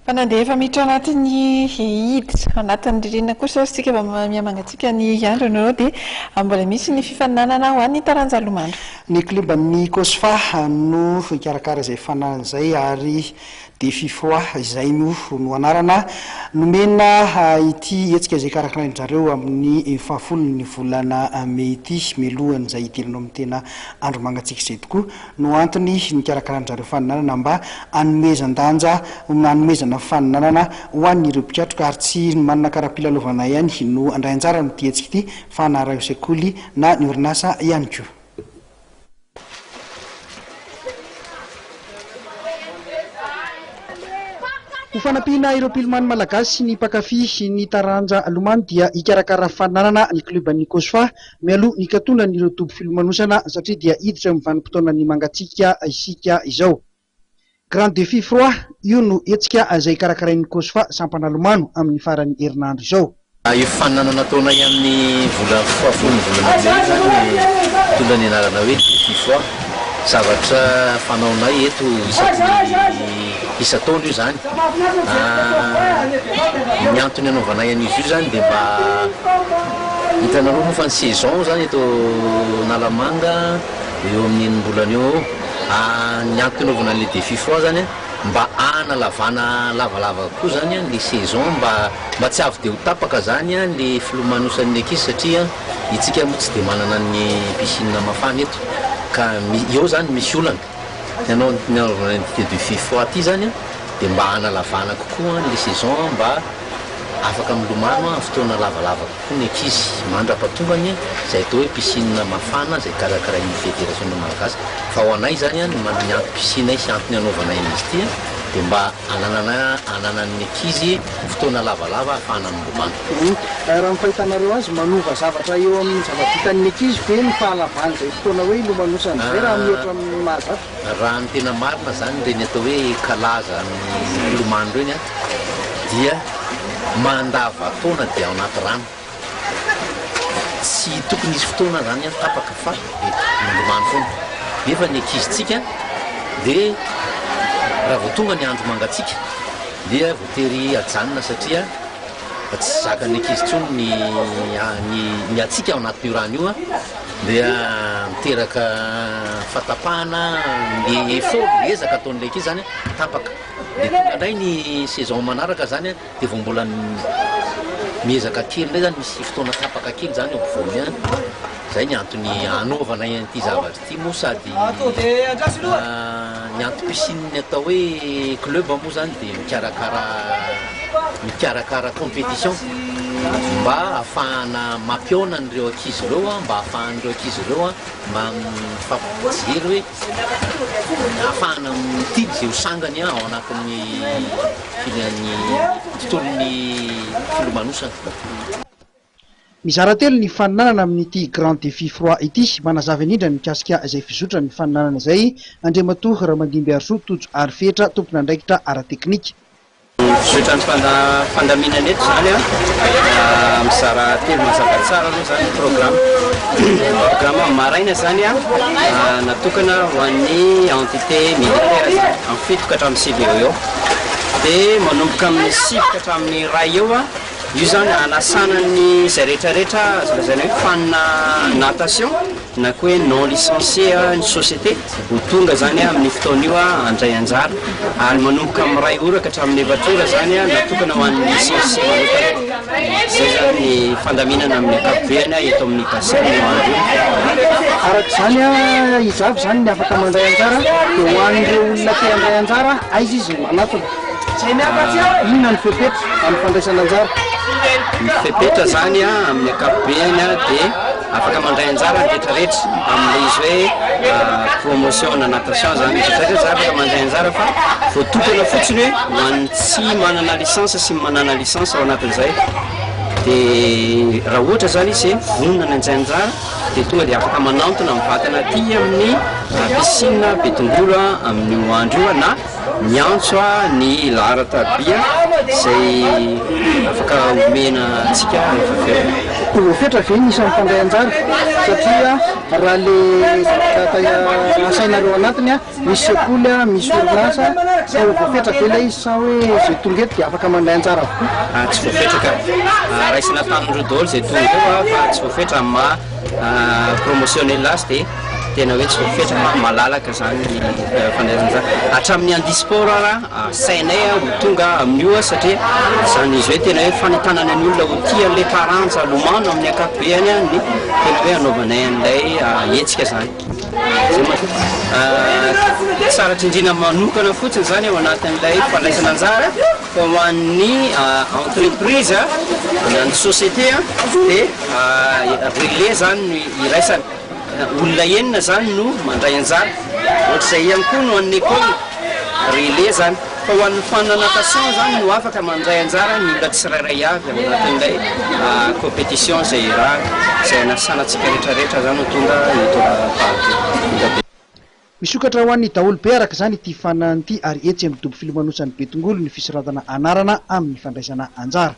Fa na dia efa miditra anatin'ny hiditra anatin'ny ririnina kosa aza isika vao miha-mangatsiaka ny andro ianareo dia mbola misy ny fifaninanana ho an'ny taranja lomano. Ny klioban'ny Cosfa no hikarakara izay fifaninanana izay ary Défi Froid izay no no anarana nomena ity hetsika izay karakarain-dry zareo amin'ny fahafolon'ny volana mey ity. Mialohan'izay hidirana ao amin'ny tena andro mangatsiaka izay tokoa no antony nikarakaran-dry zareo faninanana mba hanomezan-danja, hanomezana faninanana ho an'ireo mpikatroka ary tsy ny manana kara-pilalaovana ihany no handray anjara amin'ity hetsika ity fa na ireo sekoly na ny orinasa ihany koa. Ho fanampiana ireo mpilomano malagasy sy ny mpankafy ny taranja lomano dia hikarakara faninanana ny klioban'ny Cosfa mialoha ny hikatonan'ireo dobo filomanosana satria dia hiditra amin'ny vanim-potoanan'ny mangatsiaka isika izao. Grand Défi Froid, io no hetsika izay karakarain'ny Cosfa sampana lomano amin'ny faran'ny herinandro izao. Io fifaninanana nataonay amin'ny volana fahafolon'ny volana mey io izany mitondra ny anarana hoe Défi Froid. Zavatra fanaonay eto isaky ny isan-taona io izany. Ny antony anaovanay an'izy io izany dia mba hitanareo moa fa ny saison izany eto Analamanga eo amin'ny enim-bolana eo eo. Ny antony anaovana an'ilay défi froid zany mba hanalavana lavalava kokoa zany le saison mba mba tsy avy dia ho tapaka zany le filomanosan'ny ankizy satria itsika moa tsy dia manana ny piscine mafana eto ka eo zany misy olana. Ny anao ny anaovana an'ity défi froid ity zany dia mba hanalavana kokoa le saison mba afaka milomano amin'ny fotoana lavalava kokoa ny ankizy mandra-pahatongany izay atao hoe piscine mafana izay karakarain'ny federasiona malagasy fa ho anay izany ny ny antom-pisianay sy antony anaovanay an'izy ity dia mba hananana hananan'ny ankizy fotoana lavalava ahafahana milomano. Raha ny fahitanareo azy, manova zavatra eo amin'ny zava-bitan'ny ankizy ve ny fahalavan'izay fotoana hoe ilomanosana izay raha miohatra amin'ny mahazatra? Raha ny tena marina izany ireny atao hoe kalaza amin'ny milomano ireny dia mandava-taona dia ao anaty rano. Tsy tokony hisy fotoana izany tapaka fa dia milomano foana. Nefa ny ankizintsika dia raha vao tonga ny andro mangatsiaka dia voatery ajanona satria tsy zakan'ny ankizy intsony ny ny ny hatsiaka ao anatin'io rano io dia miteraka fahatapahana ny effort, ny ezaka ataon'ilay ankizy izany tapaka. Dia tonga indray ny saison manaraka izany dia vao mbola miezaka kely indray izany, misy fotoana tapaka kely izany eo ampovoany any. Izay ny antony anaovanay an'ity zavatra ity moa sady ny antom-pisian'ny atao hoe club moa izany dia mikarakara mikarakara compétition mba ahafahana mampihaona an'ireo ankizy ireo, mba ahafahan'ireo ankizy ireo mba mifampijery hoe ahafahana mitily izay ho sangany ao anatin'ny filan'ny tontolon'ny filomanosana. Mizara telo ny faninanana amin'ity Grand Défi Froid ity. Manazava indrindra ny mikasika izay fizotran'ny faninanana izay Andriamatoa Ramandimbiarisoa Tojo Arifetra, tompon'andraikitra ara-teknika. Ny fizotran'ny fandaminana eto izany mizara telo mazava tsara aloha izany ny programme. Programme maraina izany natokana ho an'ny entité militaire izany, amin'ny fito ka hatramin'ny sivy eo eo. Dia manomboka amin'ny sivy ka hatramin'ny iray eo Io zany anasana ny izay rehetra rehetra azo lazaina hoe fan natation na koa hoe non licencié ny société ho tonga zany amin'io fotoana io handray anjara ary manomboka amin'ny iray ora ka hatramin'ny efatra ora zany natokana ho an'ny licencié manokana. Izay zany ny fandaminana amin'ny ankapobeny eto amin'ny bassin io andro io. Araka izany, iza avy izany ny afaka mandray anjara? Dia ho an'ireo olona te handray anjara, aiza izy no manatona? Inona ny fepetra amin'ny fandraisana anjara? Ny fepetra izany amin'ny ankapobeny dia afaka mandray anjara ny rehetra rehetra amin'ilay izy hoe promotion na natation izany ny rehetra rehetra afaka mandray anjara fa voatokana fotsiny hoe ho an'ny tsy manana licence sy ny manana licence ao anatin'izay dia raha ohatra izany izy vonona ny handray anjara dia tonga dia afaka manantona mivantana aty amin'ny piscine Betongolo amin'io andro io na. Miantso ny laharan-tarobia izay afaka omena antsika rehefa avy eo. Voafetra ve ny isan'ny mpandray anjara satria raha le zavatra asainareo anatiny misy sekoly, misy orinasa, ka ho voafetra ve ilay izy sa hoe izay tonga eto dia afaka mandray anjara avokoa? Tsy voafetra ka. Raisina tamin'ireo daholo izay tonga eo fa tsy voafetra amin'ny maha promotionnel azy dia tena hoe tsy voafetra fa malalaka izany ny fandraisana anjara. Hatramin'ny handisport ara asainay ho tonga amin'io satria izany izy hoe tena hoe fanentanana ny olona ho tia an'ilay taranja lomano amin'ny ankapobeany ny tena hoe anaovanay an'ilay hetsika izany. Izay ma tsara tsindriana manokana fotsiny izany ao anatin'ilay fandraisana anjara fa ho an'ny entreprise na ny société dia relais izany no iraisana. Olona enina izany no mandray anjara. Ohatr'izay ihany koa no an'ny école, relais izany. Fa ho an'ny fan natation izany no afaka mandray anjara ny olona tsirairay avy ao anatin'ilay compétition izay iarahana, izay anasana antsika rehetra rehetra izany ho tonga eto Paradou. Misokatra ho an'ny daholobe araka izany ity fanana ity ary etsy amin'ny dobo filomanosan'i Betongolo ny fisoratana anarana amin'ny fandraisana anjara.